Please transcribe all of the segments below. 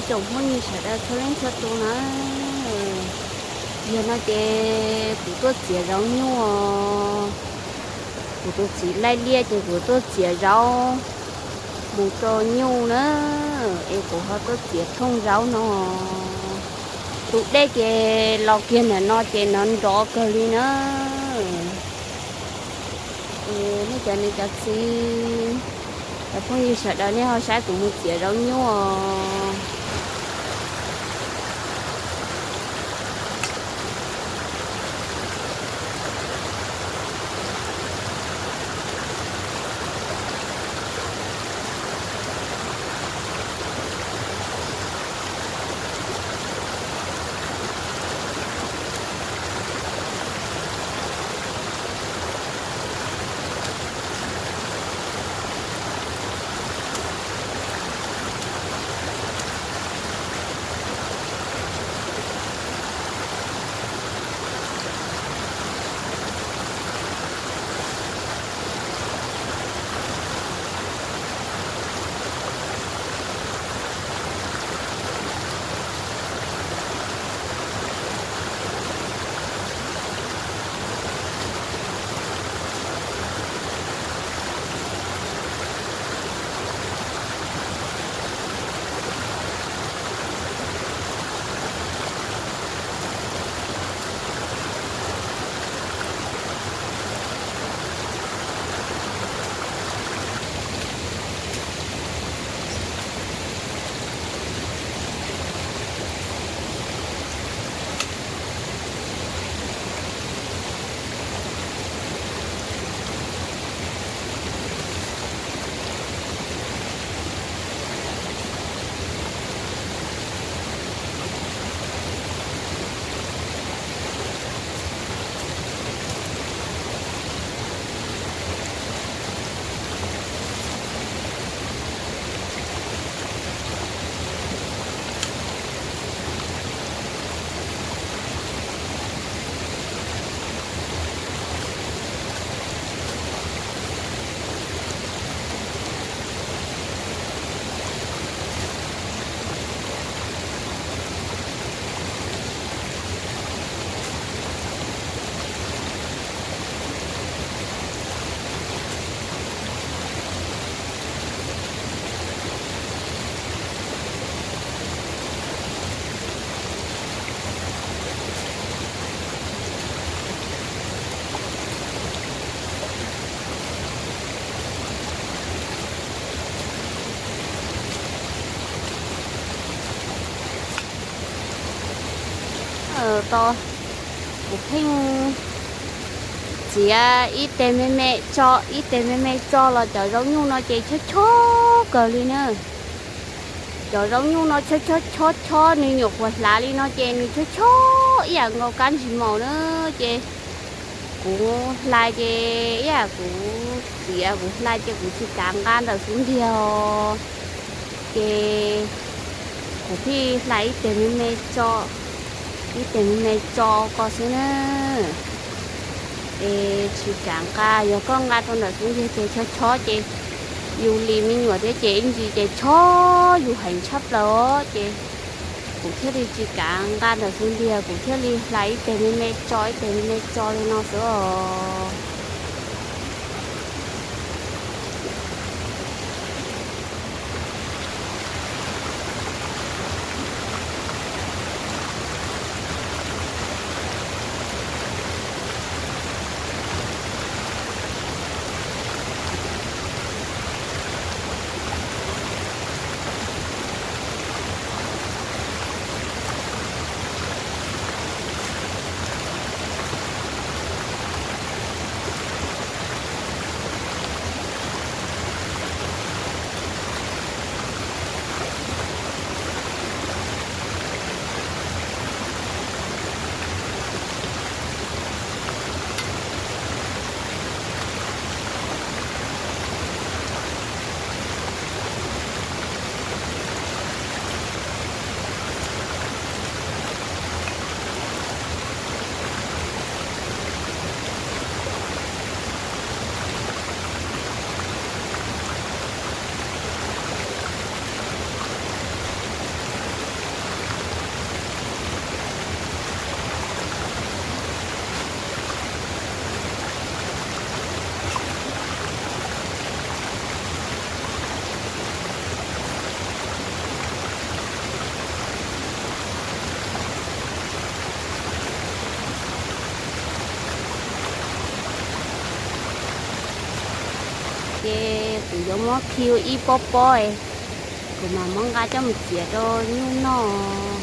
Tsoom phooj ywg sawv daws txhua leej txhua tus na, yog no ces kuv tuaj txiav zaub nyuj os. Kuv tus txiv laij liaj ces kuv tuaj txiav zaub mus rau nyuj na, es kuv ho tuaj txiav thooj zaub no. Tus dej ces los kiag ntawm no ces nrov nrov kawg li na. Nej cov niam cov txiv, cov phooj ywg sawv daws nej ho saib kuv mus txiav zaub nyuj os. Kuv pheej txiav ib teg me me tso, ib teg me me tso los cov zaub nyuj no ces chob chob kawg li na. Cov zaub nyuj no chob chob chob chob, nws nyuam qhuav hlav li no ces nws chob chob ib yam nkaus kab ntsis maum na. Ces kuv hlais ces ib yam kuv txiav kuv hlais ces kuv tsis kav nqa ntawm xub ntiag os. Ces kuv thiaj hlais ib teg me me tso, ib teg me me tso ko xwb na. Es tsis kav nqa, yog koj nqa rau ntawm xub ntiag ces chob chob ces yus li me nyuam thiab ces ib ntsis ces chob yus heev tshaj plaws os. Ces kuv thiaj li tsis kav nqa ntawm xub ntiag, kuv thiaj li hlais ib teg me me tso, ib teg me me tso li no xwb os. Ces kuv yuav muab khi ua ib pob pob, kuv mam muab nqa coj mus txiav rau nyuj noj.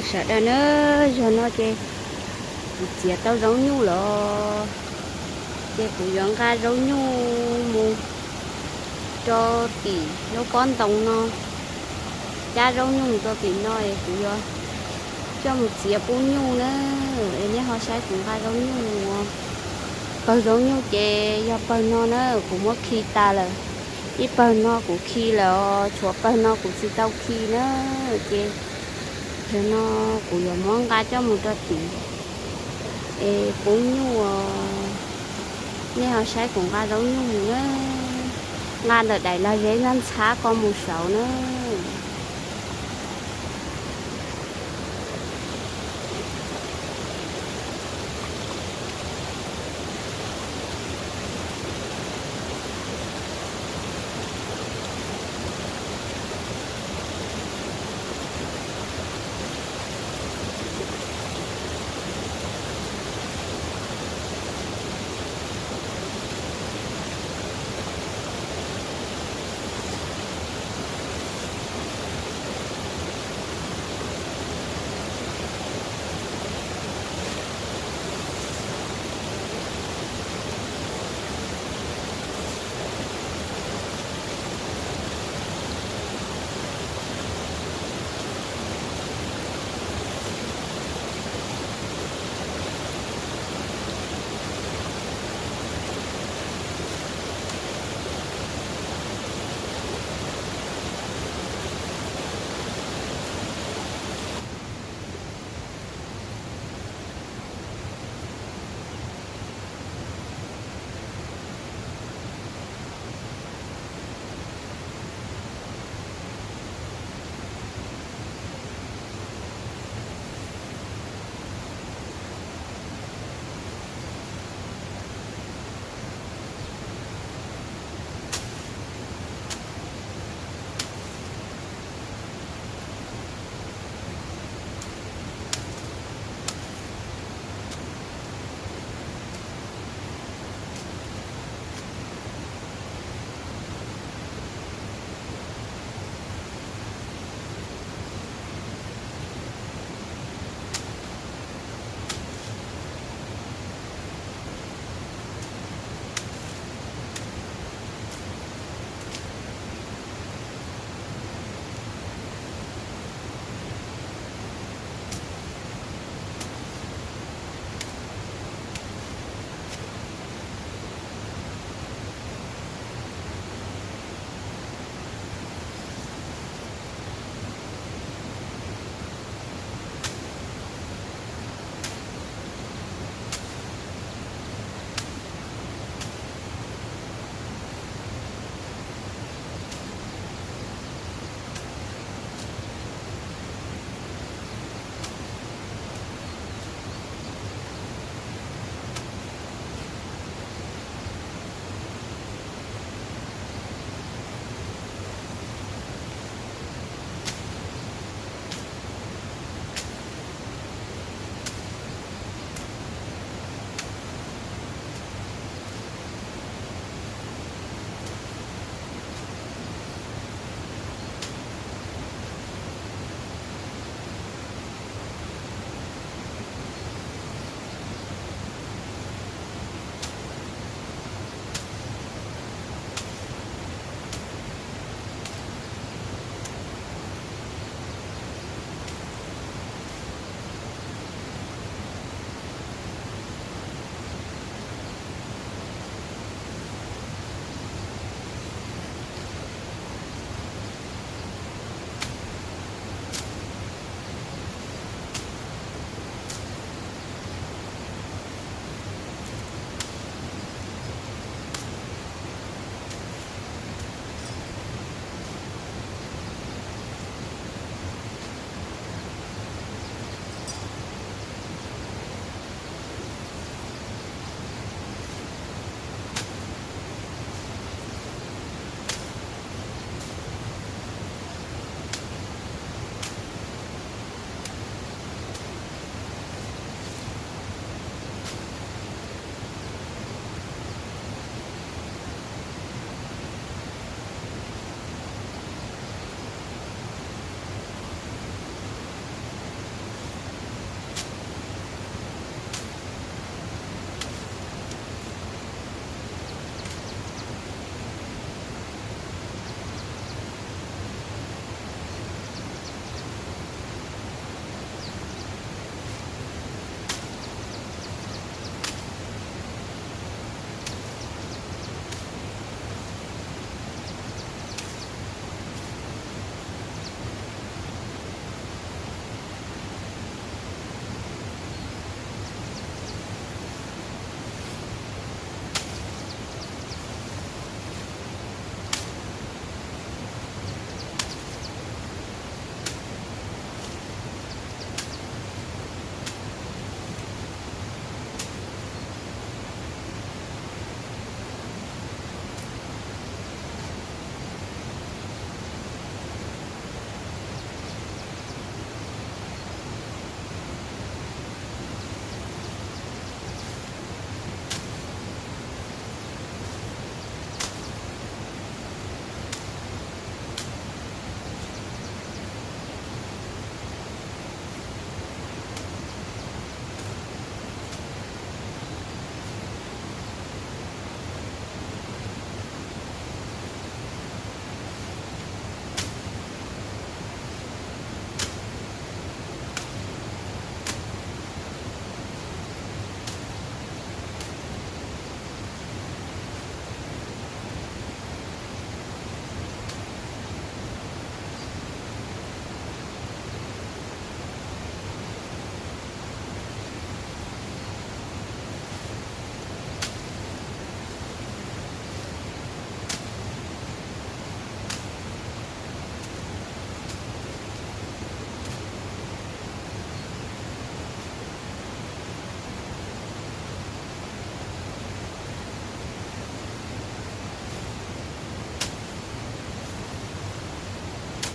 Sawv daws na, zaum no ces kuv txiav tau zaub nyuj lawm, ces kuv yuav nqa zaub nyuj mus rau tim lub pob ntoo no, cab zaub nyuj mus rau tim no es kuv yuav coj mus txiav pub nyuj na. Es nej ho saib kuv nqa zaub nyuj mus. Pawg zaub nyuj ces yog pawg no na, kuv muab khi tas lawm. Ib pawg no kuv khi lawm os, tshuav pawg no kuv tsis tau khi na. Ces zaum no kuv yuav muab nqa coj mus rau tim es pub nyuj os. Nej ho saib kuv nqa zaub nyuj mus na, nqa ntawm daim lag zeb ntxhab ntxhab ko mus saud na.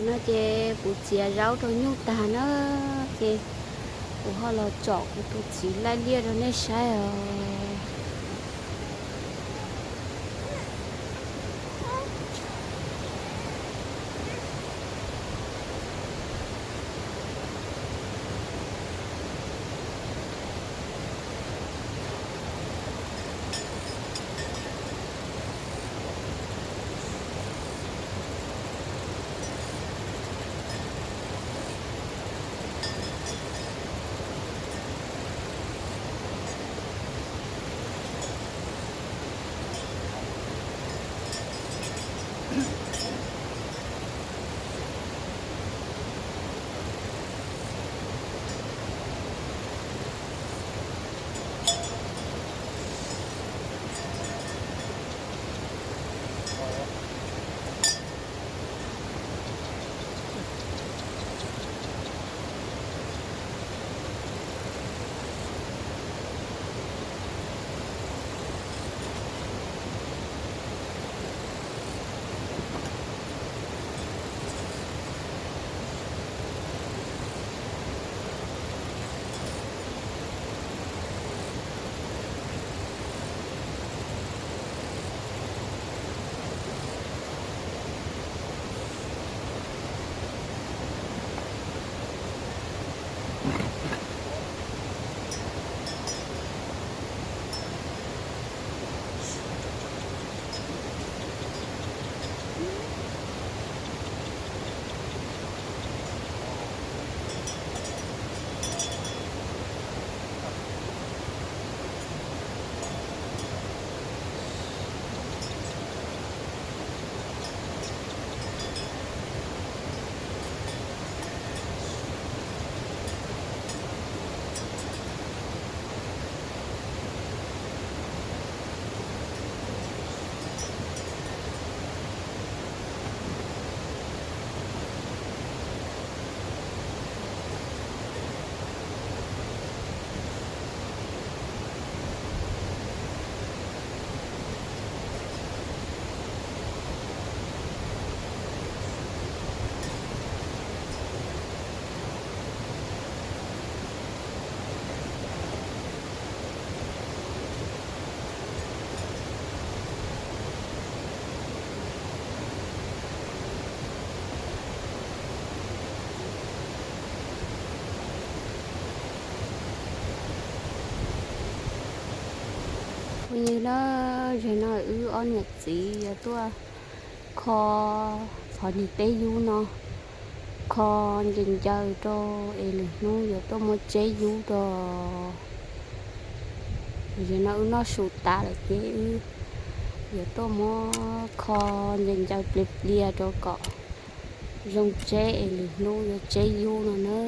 No ces kuv txiav zaub rau nyuj tag na, ces kuv ho los tsom kuv tus txiv laij liaj rau nej saib os. Phooj ywg na, zaum no wb ob niam txiv yuav tuaj kho qhov niag teb yub no, kho ncaws ncaws rau es lwm hnub yuav tuaj muab tseb yub rau. Zaum no wb noj su tas lawm ces wb yuav tuaj muab kho ncaws ncaws plias plias rau kom zoo tseb es lwm hnub yuav tseb yub no na.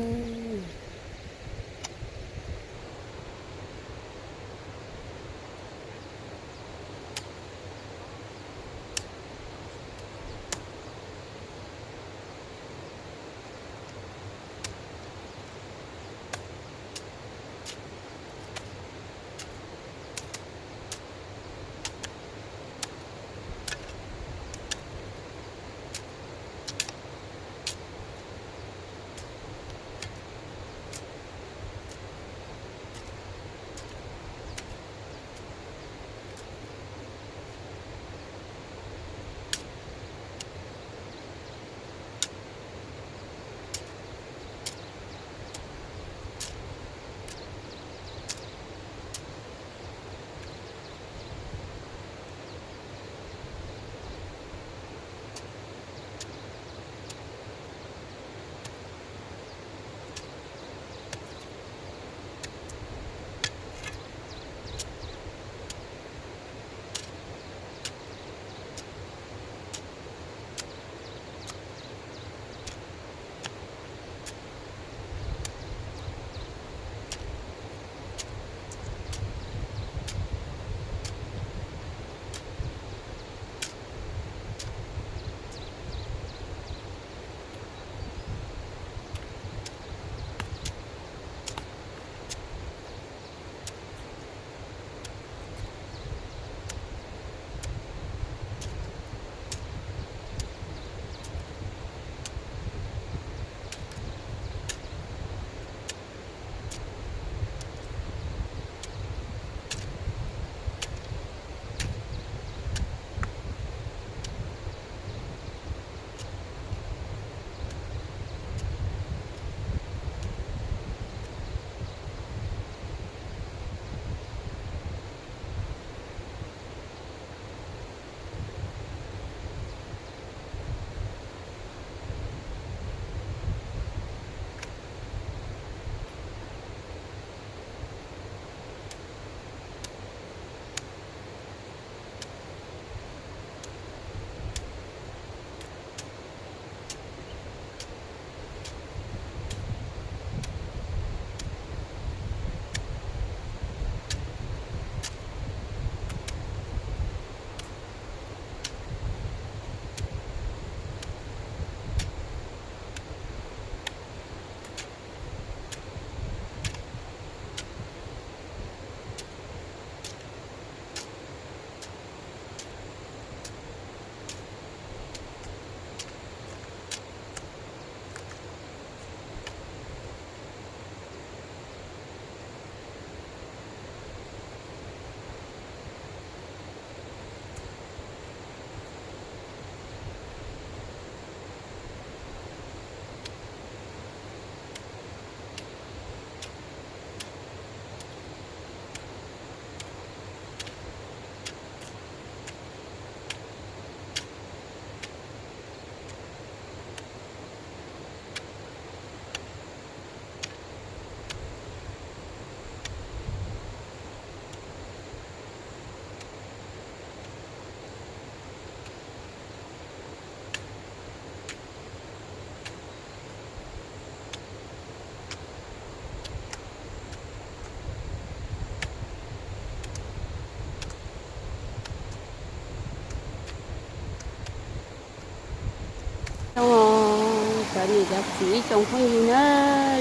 Niam cov txiv ib tsoom phooj ywg na,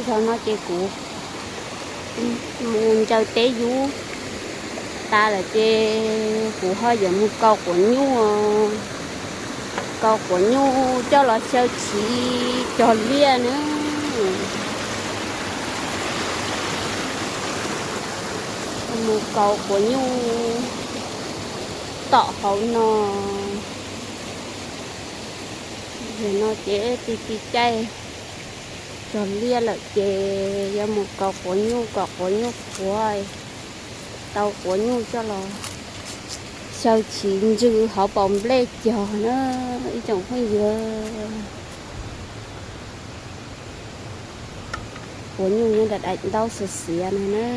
zaum no ces kuv mus ntsaws teb yub tas lawm ces kuv ho yuav mus kaus quav nyuj, kaus quav nyuj coj los xyaw chiv cog liaj na. Mus kaus quav nyuj tom hauv no. Yog no ces ti ti caij cog liaj lawm ces yuav mus kaus quav nyuj kom quav nyuj qhuav, tau quav nyuj coj los xyaw chiv ntsw hauv paus nplej cog na ib tsoom phooj ywg. Quav nyuj nyob daim ntaub xiav xiav no na.